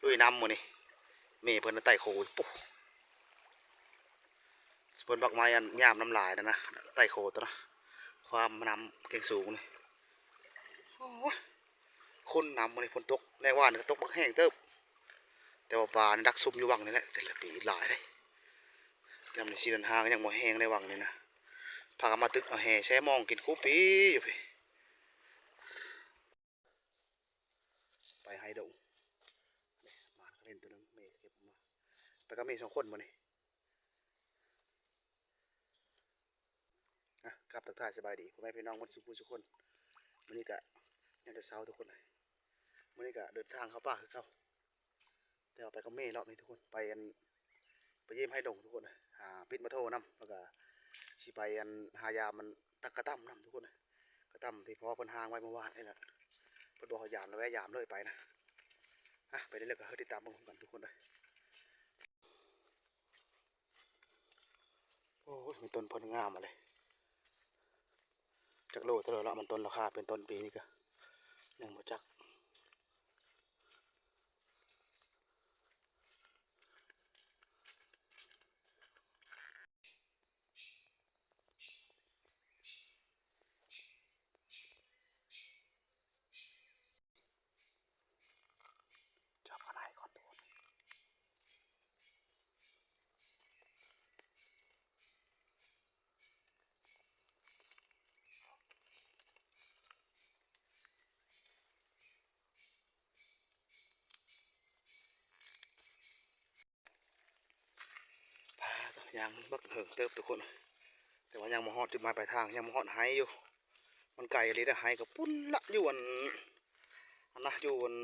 ລຸຍນ້ຳມື້ນີ້ ແມ່ເພິ່ນໄຕ່ໂຄຢູ່ ປຸ ເພິ່ນບັກໄມ້ອັນຍາມນ້ຳຫຼາຍນັ້ນນະ ໄຕ່ໂຄຕົວນະ ຄວາມນ້ຳແກງສູງນີ້ ໂອ້ຍ ຂຸ້ນນ້ຳມື້ນີ້ ຝົນຕົກ ແລງວານນີ້ກໍຕົກບັກແຮງເຕີບ ແຕ່ວ່າປານີ້ດັກຊຸ່ມຢູ່ວັງນີ້ແຫຼະ ແຕ່ລະປີຫຼາຍເດ້ ຍາມນີ້ສີເດີນຫາງຍັງບໍ່ແຫ້ງໃນວັງນີ້ນະ ພາກັນມາຕຶກເອົາແຫແຊມອງກິນຄູ່ປີຢູ່ພີ້. ໄປໄຮ່ດົງ ມາກະເລັນຕົວໜຶ່ງ ແມ່ເກັບມາ ໄປກັບແມ່ສອງຄົນມື້ນີ້ ອ່ະ ກັບທັກທາຍສະບາຍດີພໍ່ແມ່ພີ່ນ້ອງໝົດສູ່ຜູ້ສູ່ຄົນ ມື້ນີ້ກະຍັງແຕ່ເຊົ້າທຸກຄົນເອີຍ ມື້ນີ້ກະເດີນທາງເຂົ້າປ່າຄືເກົ່າ ແຕ່ວ່າໄປກັບແມ່ລອບນີ້ທຸກຄົນ ໄປອັນ ໄປຢ້ຽມໄຮ່ດົງທຸກຄົນ ຫາປິດມາໂທນຳ ແລ້ວກະຊິໄປອັນ ຫາຢາມມັນຕັກກະຕ່ຳນຳທຸກຄົນ ກະຕ່ຳທີ່ພໍ່ເພິ່ນຫາງໄວ້ເມື່ອວານນີ້ແຫຼະ ເພິ່ນບອກໃຫ້ຢາມ ແລ້ວແວະຢາມເລີຍໄປນະ ອ່ະ ໄປເລື້ອຍໆ ກໍໃຫ້ຕິດຕາມເບິ່ງນຳກັນທຸກຄົນເດີ. ໂອ້ຍ ມັນຕົ້ນເພິ່ນງາມມາເລີຍ ຈັກໂລເທົ່າໃດລະ ມັນຕົ້ນລາຄາເປັນຕົ້ນປີນີ້ກະຍັງບໍ່ຈັກ. ຍ່າງບັກເຫິງເຕີບທຸກຄົນ ແຕ່ວ່າຍັງບໍ່ຮອດຈຸດໝາຍປາຍທາງ ຍັງບໍ່ຮອດໄຮ່ຢູ່ ມັນໄກອີ່ຫຼີເດ້ ໄຮ່ກໍພຸ້ນລະ ຢູ່ອັນ ອັນນະ ຢູ່ອັນ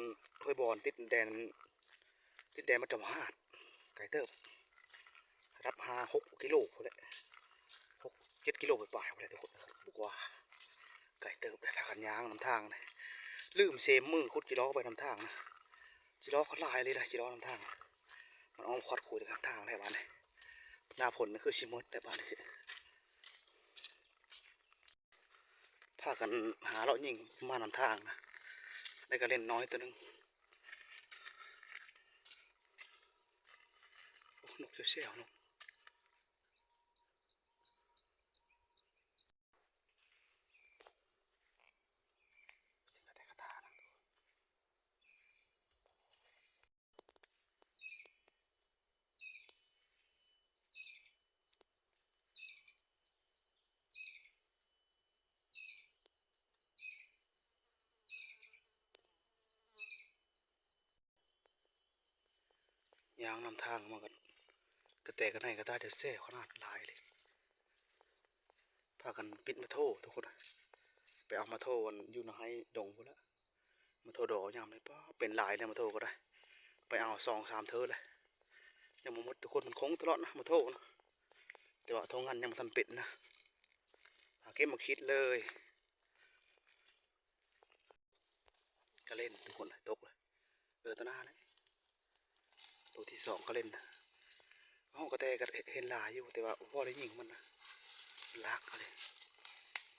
ຫ້ວຍບອນ ຕິດແດນ ຕິດແດນມັນຈະມາຫາດ ໄກເຕີບ ລະດັບຫ້າຫົກກິໂລພຸ້ນແຫຼະ ຫົກເຈັດກິໂລປາຍໆ ພຸ້ນແຫຼະທຸກຄົນ ບໍ່ກວ່າ ໄກເຕີບເດ້ ພາກັນຍ່າງນຳທາງ ລືມເຊມມືຂຸດຈີລໍໄປນຳທາງນະ ຈີລໍກໍຫຼາຍເລີຍລະ ຈີລໍນຳທາງ ມັນອ້ອມຄອດຄູນນຳທາງແຫຼະບາດນີ້ ໜ້າຝົນນີ້ຄືຊິໝົດແລ້ວບາດນີ້ ພາກັນຫາເລາະຍິງມານຳທາງນະ ໄດ້ກະເລັນນ້ອຍຕົວໜຶ່ງ ນົກແຊວໆ ນົກ. ຍ່າງນຳທາງມາກັນ ກະແຕກະໄນກະຕາແຊວຂະໜາດຫຼາຍເລີຍ ພາກັນປິດມາໂທທຸກຄົນ ໄປເອົາມາໂທຢູ່ໃນໄຮ່ດົງພຸ້ນລະ ມາໂທດອກຍາມນີ້ ປາ ເປັນຫຼາຍແລ້ວ ມາໂທກໍໄດ້ ໄປເອົາສອງສາມເທີລະ ຍັງບໍ່ໝົດທຸກຄົນ ມັນຄົງຕະຫຼອດນະ ມາໂທນະ ແຕ່ວ່າໂທງັນຍັງບໍ່ທັນເປັນນະ ຫາເກັບມາຄິດເລີຍ. ກະເລັນທຸກຄົນ ຕົກເລີຍ ເອີ ຕາໜ້າເລີຍ ໂຕທີສອງກະເລັນ ເຮົາກະແຕ່ກະເຫັນຫຼາຍຢູ່ ແຕ່ວ່າບໍ່ໄດ້ຍິງມັນນະ ລັກເລີຍ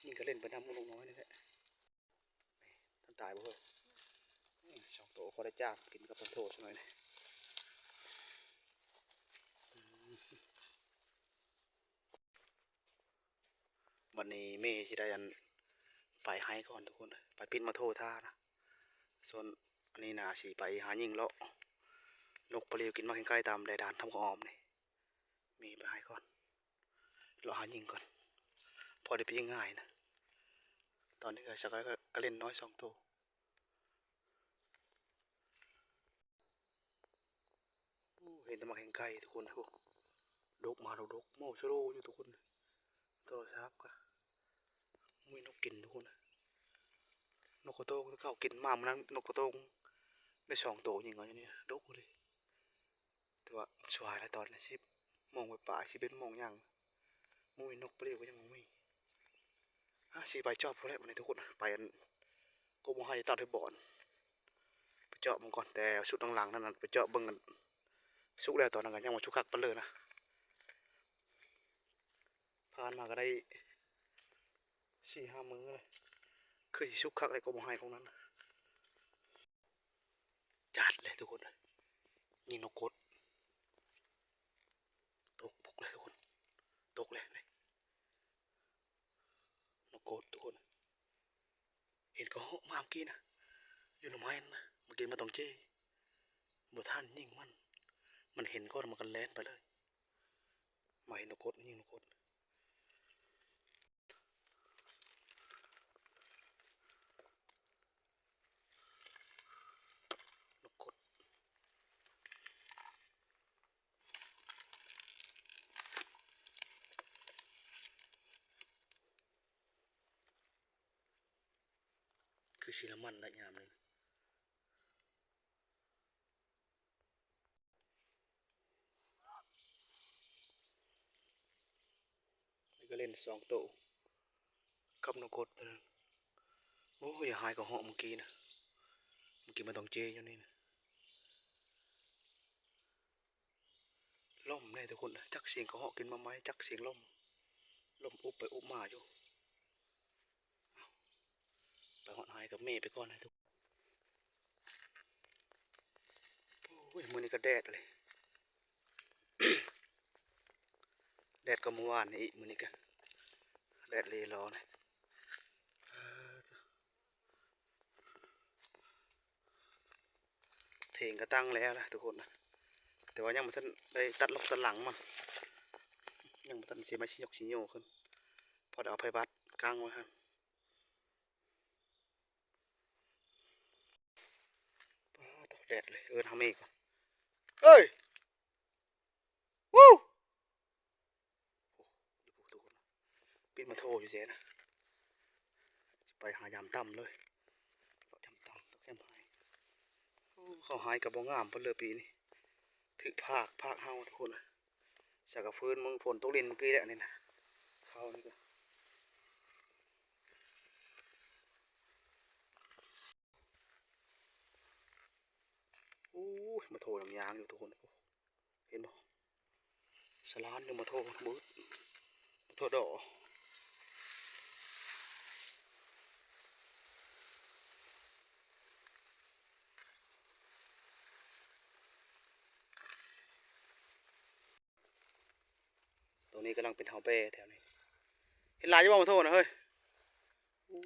ຍິງກະເລັນໄປນຳນົກນ້ອຍນີ້ແຫຼະ ທັນຕາຍບໍ່ເຮີ້ຍ ສອງໂຕ ພໍໄດ້ຈ້າມກິນກັບຕົ້ນໂທສັກໜ້ອຍນີ້. ບັດນີ້ແມ່ຊິໄດ້ອັນ ໄປໄຮ່ກ່ອນທຸກຄົນ ໄປປິດມາໂທທ່ານະ ສ່ວນອັນນີ້ນາຊິໄປຫາຍິງເລາະ ນົກປະລິວກິນໝາກແຂ້ງໄກ່ຕາມແດດດ່ານທຳກະອອມນີ້ ແມ່ໄປໄຮ່ກ່ອນ ເລາະຫາຍິງກ່ອນ ພໍໄດ້ປີ້ງງ່າຍນະ ຕອນນີ້ກະ ກະເລັນນ້ອຍສອງໂຕ. ໂອ້ ເຫັນແຕ່ໝາກແຂ້ງໄກ່ທຸກຄົນ ໂອ້ ດົກມາ ດົກໆ ໂມໂຊໂລຢູ່ທຸກຄົນ ໂທລະສັບກະ ມີນົກກິນທຸກຄົນ ນົກກະໂຕງ ເຂົາກິນມາມື້ນັ້ນ ນົກກະໂຕງໄດ້ສອງໂຕ ຍິງເອົາຢູ່ນີ້ ດົກເລີຍ ແຕ່ວ່າສວາຍແລ້ວຕອນນີ້ ສິບໂມງປາຍໆ ສິບເອັດໂມງຫຍັງ ບໍ່ມີນົກປະລິວກະຍັງບໍ່ມີ ອ່າ ຊິໄປຈອບພຸ້ນແຫຼະ ບັດນີ້ທຸກຄົນ ໄປອັນ ກົກໝໍ່ໄຮ່ຕັດໃຫ້ບອນ ໄປເຈາະເບິ່ງກ່ອນ ແຕ່ຊຸດຫຼັງໆນັ້ນ ໄປເຈາະເບິ່ງອັນ ສຸກແລ້ວ ຕອນນັ້ນກະຍັງບໍ່ສຸກຄັກປານເລີນະ ຜ່ານມາກະໄດ້ສີ່ຫ້າມື້ແລ້ວ ຄືຊິສຸກຄັກແລ້ວ ກົກໝໍ່ໄຮ່ຂອງນັ້ນ ຈັດເລີຍທຸກຄົນເອີຍ ຍິງນົກກົດ. ຕົກປຸກເລີຍທຸກຄົນ ຕົກເລີຍນີ້ ນົກກົດທຸກຄົນ. ເຫັນກະເຫາະມາເມື່ອກີ້ນະ ຢູ່ນຳໄມ້ນະ ເມື່ອກີ້ມາຕ້ອງເຈ້ ບໍ່ທັນຍິງມັນ ມັນເຫັນກ່ອນມັນກະແລ່ນໄປເລີຍ. ມາເຫັນນົກກົດ ຍິງນົກກົດ. ນົກກົດ ຄືຊິລະມັນໄດ້ຍາມນີ້. ນີ້ກະເຫຼັ້ນສອງໂຕ ກັບນົກກົດໂຕໜຶ່ງ. ໂອ້ຍ ຢ່າຫາຍກະເຫາະມື້ກີ້ນະ ມື້ກີ້ມັນຕ້ອງເຈຢູ່ນີ້ນະ. ລົມແນ່ທຸກຄົນ ຈັກສຽງກະເຫາະກິນໝາກໄມ້ ຈັກສຽງລົມ ລົມອຸບໄປອຸບມາຢູ່. ໄປຮອດໄຮ່ກະເມໄປກ່ອນນະທຸກຄົນ. ໂອ້ຍ ມື້ນີ້ກະແດດເລີຍ ແດດກວ່າມື້ວານນີ້ອີກ ມື້ນີ້ກະແດດເລລໍນະ. ເຖງກະຕັ້ງແລ້ວລະທຸກຄົນ ແຕ່ວ່າຍັງບໍ່ທັນໄດ້ຕັດລົກຕັດຫຼັງມັນ ຍັງບໍ່ທັນຊິມາຊິຍົກຊິໂຍຂຶ້ນ ພໍໄດ້ເອົາໄພບັດກາງໄວ້ຫັ້ນ. ປາດ ແດດເລີຍ ເອີ້ນຫາເມກ່ອນ ເອີຍ ວູ້ ປິດມາໂທຢູ່ແຊນະ ຊິໄປຫາຢາມຕຳເລີຍ ຢາມຕຳຕະແຄມໄຮ່. ໂອ້ ເຂົ້າໄຮ່ກະບໍ່ງາມປານໃດປີນີ້ ຖືກພາກ ພາກເຫົ່າທຸກຄົນ. ສາກະຟືນ ມື້ຝົນຕົກລິນມື້ກີ້ແຫຼະນີ້ນະ ເຂົ້ານີ້ກະ ໂອ້ຍ ມາໂທນຳຍາງຢູ່ທຸກຄົນ ເຫັນບໍ່ ສະຫຼານຢູ່ ມາໂທບໍ່ ມາໂທດໍ. ໂຕນີ້ກຳລັງເປັນເຫົ່າແບ້ແຖວນີ້ ເຫັນຫຼາຍຢູ່ບໍ່ ມາໂທນະເຮີ້ຍ. ໂອ້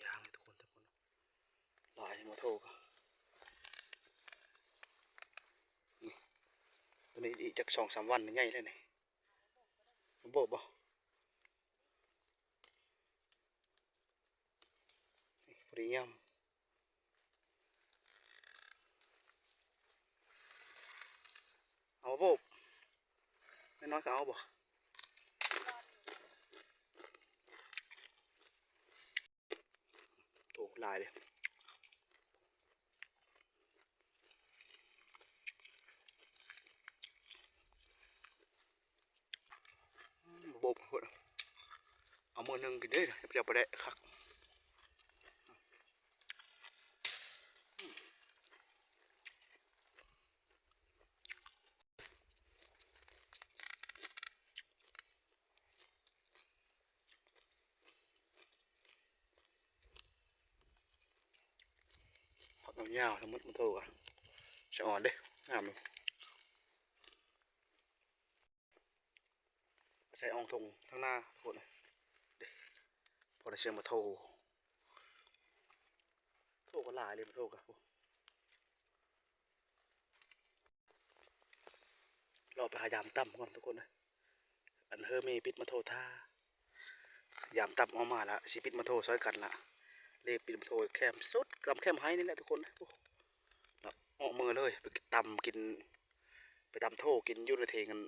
ຢາງນີ້ທຸກຄົນ ທຸກຄົນ ຫຼາຍ ມາໂທກະ ນີ້ ໂຕນີ້ອີກຈັກສອງສາມວັນນີ້ໃຫຍ່ແລ້ວນີ້ ໂບກບໍ່ ນີ້ ພໍດີຍາມ. ເອົາບໍ່ ນ້ອຍໆກະເອົາບໍ່ ໂຕຫຼາຍເລີຍ. ບໍ່ ເອົາມື້ໜຶ່ງກິນເດີ້ ຈະໄປໄດ້ຄັກ. ຜັກຍາວໆ ທັງໝົດ ມາໂທກະ ສະອອນເດ້ ງາມຢູ່. ໃສ່ອ່ອງຖົງທາງໜ້າພຸ້ນເດ້ ພໍໄດ້ເຊື່ອມາໂທ ໂທກະຫຼາຍເລີຍ ມາໂທກະ ເລາະໄປຫາຢາມຕຳກ່ອນທຸກຄົນເອີຍ ອັນເຮີເມປິດມາໂທຖ້າ ຢາມຕຳອອກມາລະ ຊິປິດມາໂທຊ່ອຍກັນລະ ເລປິດມາໂທແຄມສຸດ ກຳແຄມໄຮ່ນີ້ແຫຼະທຸກຄົນເອີຍ. ລະອອກເມືອເລີຍ ໄປຕຳກິນ ໄປຕຳໂທກິນຢູ່ໃນເຖງອັນ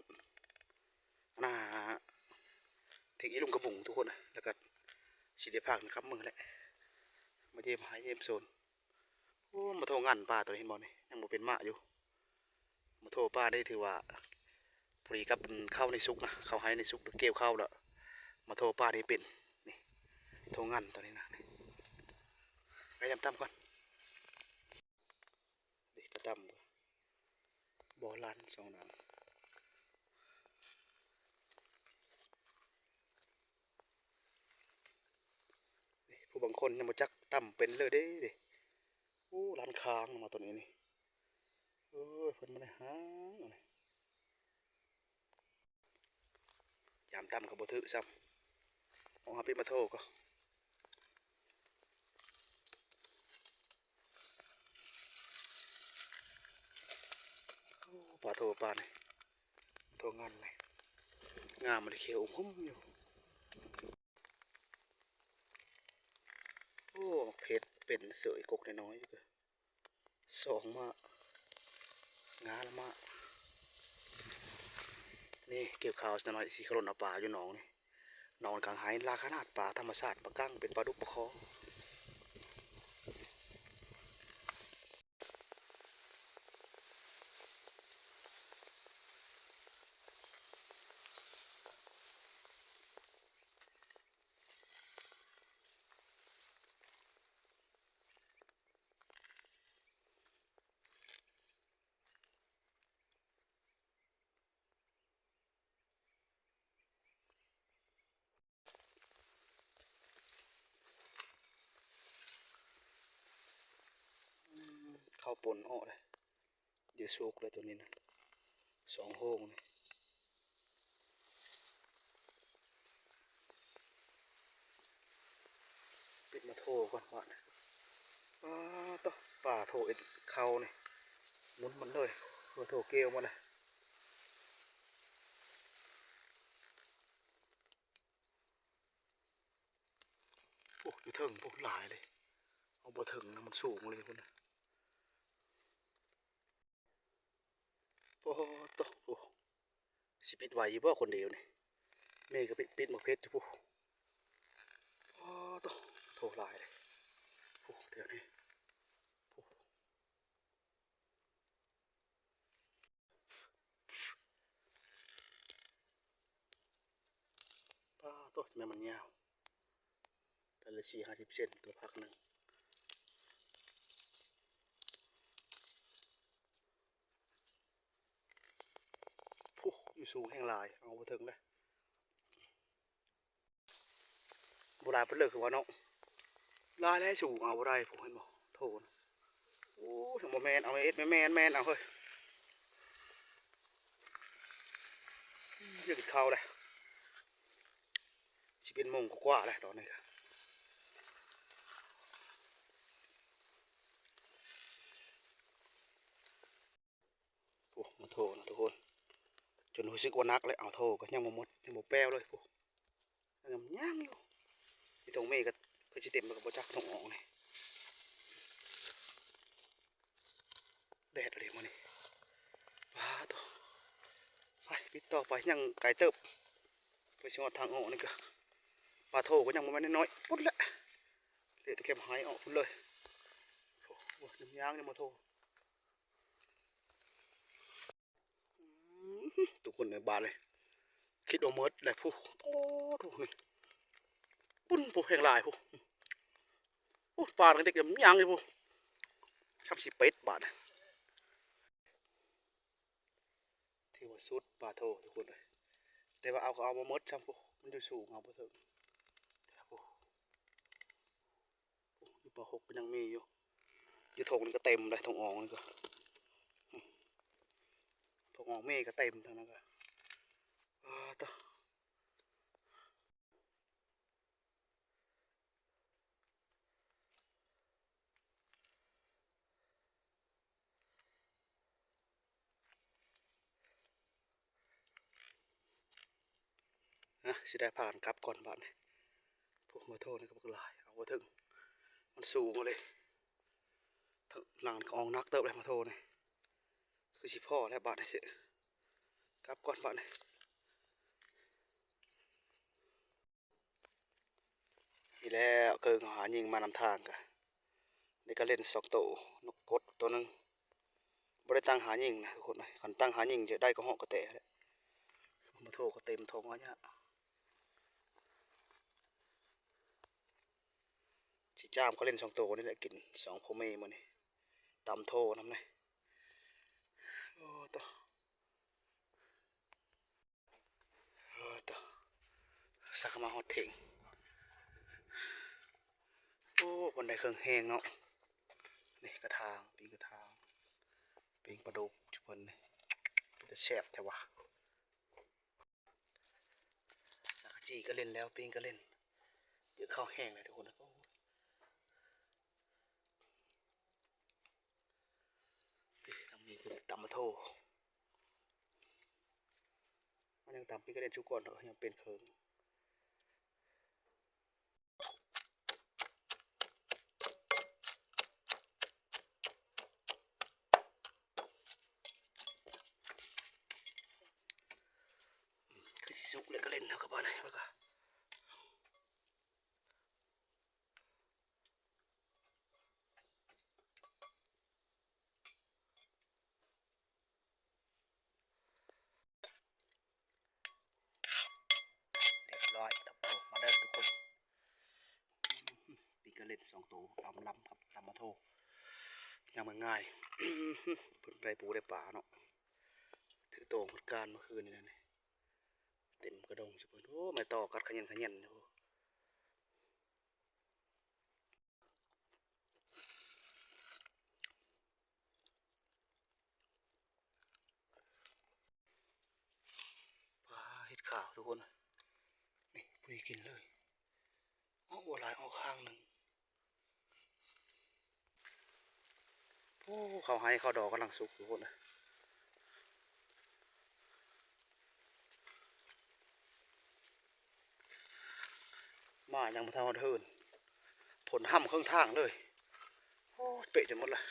ອັນນ່າ ເຖງອີລຸງກະບຸງທຸກຄົນ ລະກະຊິໄດ້ພາກັນກັບເມືອແຫຼະ ມາຢ້ຽມໄຮ່ຢ້ຽມສວນ. ໂອ້ ມາໂທງັນປາໂຕນີ້ ເຫັນບໍ່ນີ້ ຍັງບໍ່ເປັນໝາກຢູ່ ມາໂທປານີ້ຖືວ່າພໍດີກັບເຂົ້ານີ້ສຸກນະ ເຂົ້າໄຮ່ນີ້ສຸກ ກ່ຽວເຂົ້າລະ ມາໂທປານີ້ເປັນ ນີ້ ໂທງັນໂຕນີ້ນະ ນີ້ ໄປຢາມຕຳກ່ອນ. ເດ້ ກະຕຳບໍ່ ບໍ່ລັນສອງຫຼັງ. ເດ້ ຜູ້ບາງຄົນຍັງບໍ່ຈັກຕຳເປັນເລີຍເດ້ ເດ້. ໂອ້ ລັນຄ້າງມາໂຕນີ້ນີ້ ໂອ້ຍ ເພິ່ນບໍ່ໄດ້ຫາງ ຍາມຕຳກໍບໍ່ຖືກຊ້ຳ. ເອົາຫາປິດມາໂທກໍ ໂອ້ ປາໂທປານີ້ ໂທງາມນີ້ ງາມ ມັນຂຽວອຸ້ມຫຸ້ມຢູ່. ໂອ້ ໝາກເຜັດເປັນເສີຍ ກົກນ້ອຍໆຢູ່ ສອງມາ ງາລະມາ. ນີ້ ກ່ຽວເຂົ້າໜ້ອຍ ຊິຂະຫຼົ່ນເອົາປາຢູ່ໜອງນີ້ ໜອງກາງໄຮ່. ຫຼາຍຂະໜາດ ປາທຳມະຊາດ ປາກັງ ເປັນປາດຸກ ປາຄໍ. ເຂົ້າປົນອອກເລີຍ. ດຽວສຸກແລ້ວໂຕນີ້ນະ ສອງໂຮງນີ້. ປິດມາໂທກ່ອນບາດນີ້. ປາໂທ ປາໂທເອັດເຂົ້ານີ້ ໝຸນໝົດເລີຍ. ປາໂທກ່ຽວໝົດເລີຍ. ໂອ້ ຢູ່ເທິງພຸ້ນຫຼາຍເລີຍ ເອົາບໍ່ເຖິງນະ ມັນສູງເລີຍພຸ້ນນະ. ໂອ້ໂຕ ໂອ້ ຊິປິດໄຫວຢູ່ບໍ່ຄົນດຽວນີ້? ແມ່ກໍປິດ ປິດໝາກເຜັດຢູ່ພຸ້ນ. ໂອ້ໂຕ ໂທຫຼາຍເດ້ ໂອ້ ແຖວນີ້ ໂອ້. ປາໂຕ ແມ່ນມັນຍາວ ໄດ້ລະສີ່ຫ້າສິບເຊັນ ຕົວພັກໜຶ່ງ. ໂອ້ ຢູ່ສູງແຮງຫຼາຍ ເອົາບໍ່ເຖິງເດ້. ບໍ່ຫຼາຍປານເລີກຄືວ່າເນາະ ຫຼາຍແລ້ວສູງເອົາບໍ່ໄດ້ ຜູ້ເຫັນບໍ່ ໂທນະ. ໂອ້ຍ ບໍ່ແມ່ນ ເອົາເຮັດແມ່ນ ແມ່ນ ເອົາເຮີ້ຍ ຢາກກິນເຂົ້າແລ້ວ ສິບເອັດໂມງກວ່າໆແລ້ວຕອນນີ້ກະ. ໂອ້ ມາໂທນະທຸກຄົນ ຈົນຮູ້ສຶກວ່າໜັກແລ້ວ ເອົາໂທກໍຍັງບໍ່ໝົດ ຍັງບໍ່ແປວເລີຍພຸ້ນ ຍັງ ຍັງຢູ່. ຢູ່ທົ່ງເມກໍຄືຊິເຕັມແລ້ວກໍບໍ່ຈັກ ທົ່ງອອກນີ້ ແດດເລີຍມື້ນີ້ ປາໂຕ. ໄປ ປິດຕໍ່ໄປ ຍັງໄກເຕີບ ໄປຊິຮອດທາງອອກນີ້ກະ ປາໂທກໍຍັງບໍ່ແມ່ນນ້ອຍໆ ພຸ້ນແຫຼະ ເລະແຕ່ແຄມໄຮ່ອອກພຸ້ນເລີຍ. ໂອ້ ໂອ້ ຍັງຍ່າງຍັງບໍ່ໂທ. ອືມ ທຸກຄົນເອີຍ ບາດນີ້ຄິດວ່າໝົດແລ້ວພຸ້ນ ໂອ້ໂຫ ນີ້ ປຸ້ນ ພຸ້ນແຮງຫຼາຍພຸ້ນ ໂອ້ ປານກັນຕິກຍັງຢູ່ພຸ້ນ ຊ້ຳຊິເປັດບາດນີ້. ຖືວ່າສຸດ ປາໂທ ທຸກຄົນເອີຍ ແຕ່ວ່າເອົາກໍເອົາບໍ່ໝົດຊ້ຳ ໂອ້ ມັນຢູ່ສູງ ເອົາບໍ່ເຖິງ ໂອ້. ຢູ່ປາຫົກກໍຍັງມີຢູ່ ຢູ່ທົ່ງນີ້ກໍເຕັມເດ້ ທົ່ງອອກນີ້ກໍ ທົ່ງອອກເມກໍເຕັມ ທາງນັ້ນກໍ ປາໂຕ. ນະ ຊິໄດ້ພາກັນກັບກ່ອນບາດນີ້ ໂອ້ ມາໂທນີ້ກໍບັກຫຼາຍ ເອົາບໍ່ເຖິງ ມັນສູງເລີຍ ທາງຫຼັງກໍອອກໜັກເຕີບເລີຍ ມາໂທນີ້ ຄືຊິພໍ້ແລ້ວບາດນີ້ ຊິກັບກ່ອນບາດນີ້. ນີ້ແຫຼະ ເກີງເຮົາຫາຍິງມານຳທາງກະ ນີ້ກະເຫຼັ້ນສອງໂຕ ນົກກົດໂຕໜຶ່ງ ບໍ່ໄດ້ຕັ້ງຫາຍິງນະທຸກຄົນເອີຍ ຄັນຕັ້ງຫາຍິງຈະໄດ້ກໍເຫາະກະແຕແຫຼະ ມາໂທກໍເຕັມຖົງເອົາຍາກ. ຊິຈ້າມກະເຫຼັ້ນສອງໂຕນີ້ແຫຼະ ກິນສອງຜົວເມຍມື້ນີ້ ຕຳໂທນຳແດ່ ໂອ້ໂຕ. ເອີ ໂຕ ສັກມາຮອດເຖິງ ໂອ້ ຄົນໄດ້ເຄື່ອງແຮງເນາະ ນີ້ກະຖາງ ປີກະຖາງ ປີ້ງປາດຸກຈຸເພິ່ນນີ້ ເປັນຕາແຊບແທ້ວະ. ສາກະຈີກະເຫຼັ້ນແລ້ວ ປີ້ງກະເຫຼັ້ນ ເຈີເຂົ້າແຫ້ງແລ້ວທຸກຄົນ. ໂອ້ ທາງນີ້ຄືຕຳມະໂທ ມັນຍັງຕຳປີ້ງກະເຫຼັ້ນຊຸກກ່ອນເນາະ ຍັງເປັນເຄິ່ງ. ຄືຊິສຸກແລ້ວກະເຫຼັ້ນເຮົາກະບາດນີ້ ເບິ່ງກະ ຮຽບຮ້ອຍ ມາເດີທຸກຄົນ ປີ້ງກະເຫຼັ້ນສອງໂຕ ຕຳລຳກັບຕຳມະໂທ ຍຳງ່າຍໆ ເພິ່ນໄດ້ປູໄດ້ປາເນາະ ຖືໂຕງເພິ່ນການມື້ຄືນນີ້ນະ ເຕັມກະດົງ. ໂອ້ ແມ່ຕໍ່ກັດຂະແຍນຂະແຍນຢູ່. ປາ ເຫັດຂາວທຸກຄົນ ນີ້ ປຸຍກິນເລີຍ. ໂອ້ ບໍ່ຫຼາຍ ອອກຂ້າງໜຶ່ງ. ໂອ້ ເຂົ້າໄຮ່ເຂົ້າດໍກຳລັງສຸກທຸກຄົນ. ມາຍັງບໍ່ທັນຮອດເຮືອນ ຝົນຫ້ຳເຄິ່ງທາງເລີຍ. ໂອ້ຍ ເປະຈົນໝົດລະ.